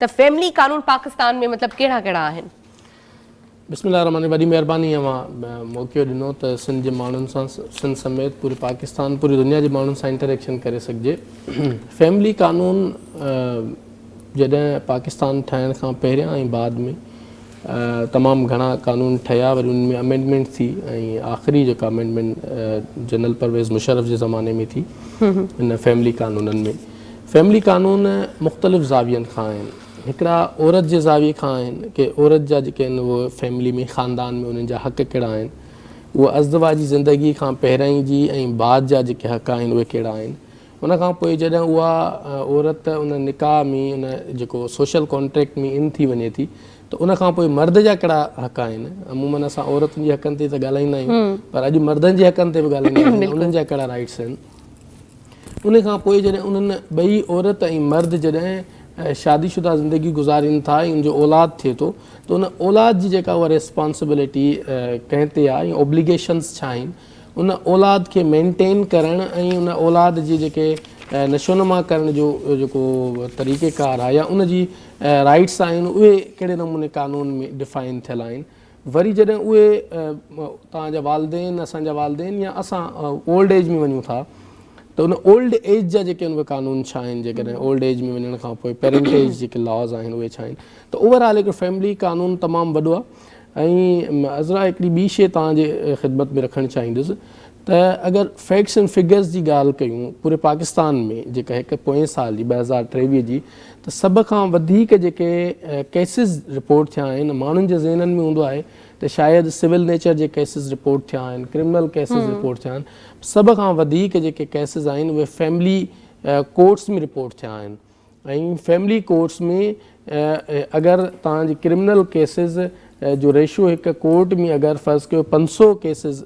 ته فيملي قانون پاڪستان ۾ مطلب ڪهڙا ڪهڙا آهن؟ بسم الله الرحمٰن الرحيم وڏي مهرباني اوهان موقعو ڏنو ته سنڌ جي ماڻهن سان سنڌ سميت پوري پاڪستان پوري دنيا جي ماڻهن سان انٽريڪشن ڪري سگهجي فيملي قانون جڏهن پاڪستان ٺهڻ کان پهريان ۽ بعد ۾ تمام گهڻا قانون ٺهيا وري انهن ۾ امينڊمينٽ ٿي ۽ آخري جيڪا امينڊمينٽ جنرل پرويز مشرف جي زماني ۾ ٿي ان فيملي قانونن ۾ فيملي قانون مختلف زاوين کان آهن. هڪڙا عورت جي زاويي کان آهن ڪي عورت جا جيڪي آهن اهي فيملي ۾ خاندان ۾ انهن جا حق ڪهڙا آهن. اهي ازدواجي زندگي کان پهرئين جي ۽ بعد جا جيڪي حق آهن اهي ڪهڙا آهن. ان کان پوء جڏهن اها عورت ان نڪاح ۾ ان جيڪو سوشل ڪانٽريڪٽ ۾ ان ٿي وڃي ٿي ته ان کان پوء مرد جا ڪهڙا حق آهن. عموماً اسان عورتن جي حقن تي ته ڳالهائيندا آهيون پر اڄ مردن جي حقن تي به ڳالهائينداسين انهن جا ڪهڙا رائيٽس آهن. ان کان پوء جڏهن انهن ٻئي عورت ۽ مرد جڏهن شادي شده زندگي گذارين ٿا ۽ ان جو اولاد ٿئي ٿو ته ان اولاد جي جيڪا اها ريسپانسبلٽي ڪنهن تي آهي ۽ اوبليگيشنس ڇا آهن ان اولاد کي مينٽين ڪرڻ ۽ ان اولاد جي جيڪي نشونما ڪرڻ جو جيڪو طريقه ڪار آهي يا ان جي رائٽس آهن اهي ڪهڙي نموني قانون ۾ ڊفائن ٿيل آهن وري جڏهن اهي توهان جا والدين اسان جا والدين يا اسان اولڊ ايج ۾ وڃون ٿا ته ان اولڊ ايج جا جيڪي اهي قانون ڇا آهن جيڪڏهن اولڊ ايج ۾ وڃڻ کان پوء پيرنٽ ايج جيڪي لاز آهن اهي ڇا آهن ته اوور آل هڪ فيملي قانون تمام وڏو آهي ۽ عذرا هڪڙي ٻي شيء توهان جي خدمت ۾ رکڻ چاهيندس ته اگر فيڪٽس اينڊ فگرز جي ڳالهه ڪيون پوري پاڪستان ۾ جيڪا هڪ پوئين سال جي 2023 جي ته سڀ کان وڌيڪ جيڪي ڪيسز رپورٽ ٿيا آهن ماڻهن جي ذهنن ۾ هوندو آهي ته شايد سول نيچر جي ڪيسز رپورٽ ٿيا آهن ڪرمنل ڪيسز رپورٽ ٿيا آهن سڀ کان وڌيڪ جيڪي ڪيسز آهن اهي فيملي ڪورٽس ۾ رپورٽ ٿيا آهن ۽ فيملي ڪورٽس ۾ اگر توهان جي ڪرمنل ڪيسز جو ريشو هڪ ڪورٽ ۾ اگر فرض ڪيو 500 ڪيسز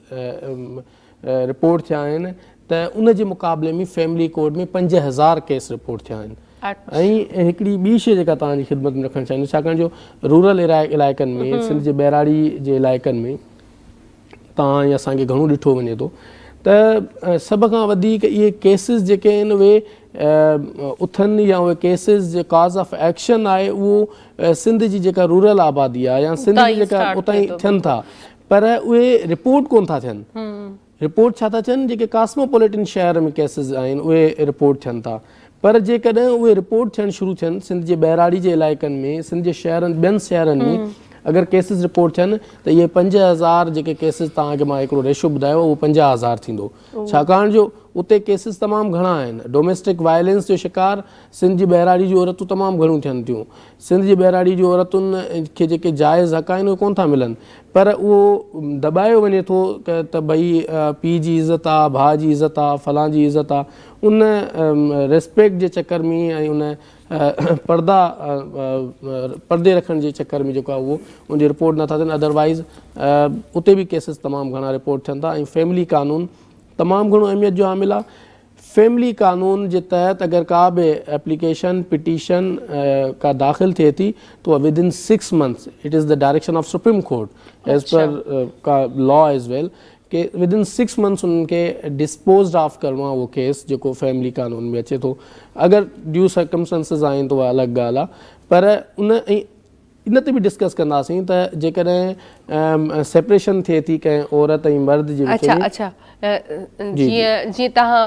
رپورٽ ٿيا آهن ته ان جي مقابلي ۾ فيملي ڪورٽ ۾ 5000 ڪيس رپورٽ ٿيا آهن ۽ هڪڙي ٻي شيء جيڪا توهان جي خدمت ۾ رکڻ چاهيندس ڇاڪاڻ جو رورل علائقن ۾ سنڌ جي ٻهراڙي جي علائقن ۾ تان ۽ اسان کي گهڻو ڏٺو وڃي ٿو ته سڀ کان وڌيڪ اهي ڪيسز جيڪي آهن اهي اٿن يا اهي ڪيسز جي ڪاز آف ايڪشن آهي اهو سنڌ جي جيڪا رورل آبادي آهي يا سنڌ جي جيڪا اتان ئي ٿين ٿا پر اهي رپورٽ ڪون ٿا ٿين رپورٽ ڇا ٿا ٿين جيڪي ڪاسموپوليٽن شهر ۾ ڪيسز آهن اهي رپورٽ ٿين ٿا پر جيڪڏهن اهي رپورٽ ٿيڻ شروع ٿين سنڌ جي ٻهراڙي جي علائقن ۾ سنڌ جي شهرن ٻين شهرن ۾ اگر ڪيسز رپورٽ ٿين ته اهي 5000 جيڪي ڪيسز توهان کي مان هڪڙو ريشو ٻڌايو اهو 50000 ٿيندو ڇاڪاڻ جو اتي ڪيسز تمام گهڻا آهن ڊوميسٽڪ وائلنس جو شڪار سنڌ جي ٻهراڙي جون عورتون تمام گهڻيون ٿين ٿيون سنڌ جي ٻهراڙي جون عورتن کي جيڪي جائز حق آهن اهي ڪونه ٿا ملن پر اهو دٻايو وڃي ٿو ته ڀئي پيء جي عزت آ ڀاء جي عزت آ فلان جي عزت آ ان ريسپيڪٽ جي چڪر ۾ ۽ ان پردا پردي رکڻ جي چڪر ۾ جيڪو آهي اهو ان جي رپورٽ نٿا ٿين ادروائز اتي به ڪيسز تمام گهڻا رپورٽ ٿين ٿا ۽ فيملي قانون تمام گهڻو اهميت جو حامل آهي فيملي قانون جي تحت اگر ڪا به ايپليڪيشن پٽيشن ڪا داخل ٿئي ٿي ته اها within six months it is the direction of supreme court as per کا لا ايز ويل ڪي ود ان سڪس منٿس انهن کي ڊسپوزڊ آف ڪرڻو آهي اهو ڪيس جيڪو فيملي قانون ۾ اچي ٿو اگر ڊيو سرڪمسٽنسز آهن ته اها الڳ ڳالهه آهي پر ان ۽ ان تي به ڊسڪس ڪنداسين ته جيڪڏهن سيپريشن ٿئي ٿي ڪنهن عورت ۽ مرد جي وچ ۾ اڇا اڇا جيئن جيئن توهان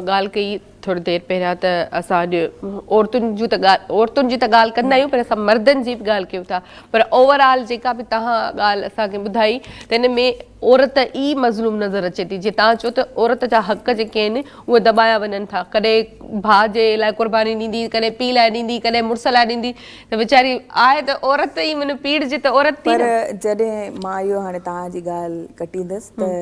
ڳالهه ڪئي ٿوري دير پهريان ته اسان اڄ عورتن جون ته ڳالهه عورتن جي ته ڳالهه ڪندا آهيون پر اسان مردن جي به ڳالهه ڪيون ٿا پر اوور آل جيڪا به توهان ڳالهه اسان کي ٻڌائي ته ان ۾ عورت ئي مظلوم نظر اچي ٿي جي توهان چئو ته عورت جا حق جيڪي آهن اهي دٻايا وڃن ٿا ڪڏهن ڀاء جي لاء قرباني ڏيندي ڪڏهن پيء لاء ڏيندي ڪڏهن مڙس لاء ڏيندي ته ويچاري آهي ته عورت ئي من پيڙجي ته عورت ٿي پر جڏهن مان اهو هاڻي توهان جي ڳالهه ڪٽيندس ته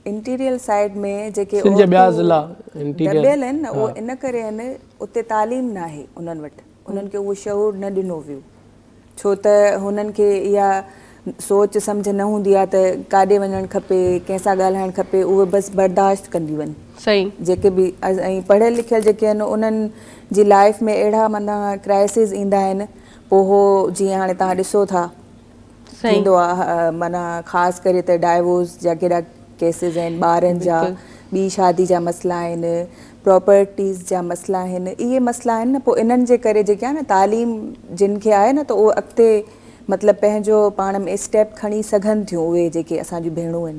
انٽيريل سائيڊ ۾ جيڪي سنڌ جا ٻيا ضلعا عورتون دٻيل آهن نه اهو ان ڪري آهن اتي تعليم ناهي انهن وٽ انهن کي اهو شعور نه ڏنو ويو ڇو ته هنن کي اها سوچ سمجهه نه هوندي آهي ته ڪاڏي وڃڻ کپي ڪنهن سان ڳالهائڻ کپي اهي بس برداشت ڪنديون آهن صحيح جيڪي به ۽ پڙهيل لکيل جيڪي آهن انهن جي لائف ۾ اهڙا معنيٰ ڪرائسز ايندا آهن پوء هو جيئن هاڻي توهان ڏسو ٿا ٿيندو آ معنيٰ خاص ڪري ته ڊائيورس جا ڪيڏا ڪيسز آهن ٻارن جا ٻي شادي جا مسئلا آهن پراپرٽيز جا مسئلا آهن، اهي مسئلا آهن نه، پوء انهن جي ڪري جيڪي آهي نه تعليم جن کي آهي نه ته اهو اڳتي مطلب پنهنجو پاڻ ۾ اسٽيپ کڻي سگهن ٿيون اهي جيڪي اسان جون ڀيڻون آهن.